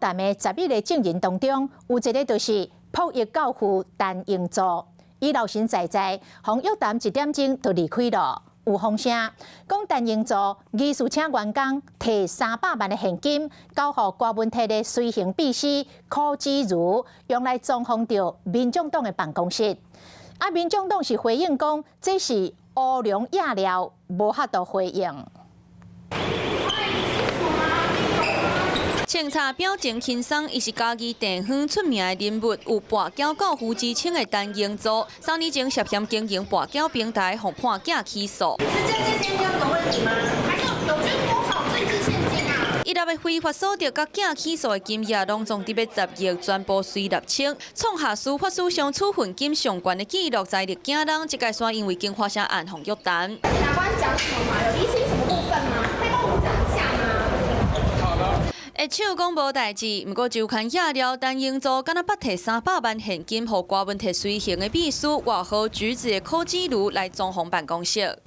談的11個證人當中，有一個就是僕役教父陳榮祚，伊老神在在，予約談一點鐘就離開囉。有風聲講陳榮祚疑似請員工提300萬的現金，交予柯文哲的隨行秘書柯子如，用來裝潢著民眾黨的辦公室。啊，民眾黨是回應講，這是烏龍野料，無法度回應。清查表情輕鬆，伊是嘉義地方出名的人物，有跋筊教父之稱的陳榮祚，3年前涉嫌經營跋筊平台，予判假起訴。是政治獻金的問題嗎？還是有捐多少政治獻金啊？伊立的非法所得佮假起訴的金額，攏總佇欲10億，全部隨納清，創下司法史上處分金上懸的紀錄，財力驚人。這擺煞因為金華城案予約談。檢察官講什麼嗎？有釐清什麼部分嗎？可以幫我們講一下嗎？下手講無代誌，毋過周刊也料，陳榮祚敢若捌提300萬現金，予柯文哲隨行的秘書外號橘子的柯子如來裝潢辦公室。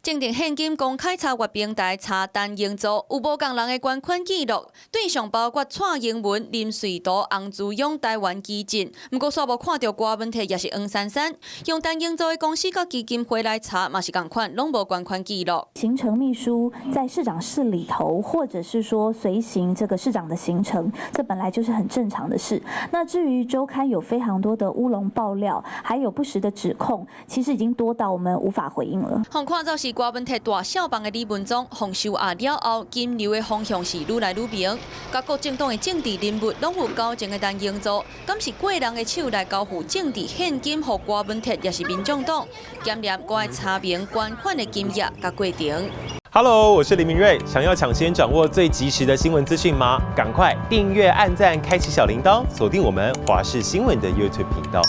政治獻金公開查閱平台查陳榮祚，有無仝人的捐款記錄，對象包括蔡英文、林瑞圖、洪慈庸、台灣基進。毋過煞無看著柯文哲，抑是黃珊珊。用陳榮祚的公司佮基金會來查，嘛是仝款，攏無捐款記錄。行程秘書在市長室裡頭，或者是說隨行這個市長的行程，這本來就是很正常的事。那至於週刊有非常多的烏龍爆料，還有不實的指控，其實已經多到我們無法回應了。予看做是柯文哲大少放的李文忠，予收押了後，金流的方向是愈來愈明。佮各政黨的政治人物攏有交情的陳榮祚，敢是過人的手來交付政治獻金予柯文哲，抑是民眾黨？檢驗閣愛查明捐款的金額佮過程。 Hello，我是林明瑞，想要搶先掌握最及時的新聞資訊嗎？趕快訂閱、按讚、開啟小鈴鐺，鎖定我們華視新聞的 YouTube 頻道。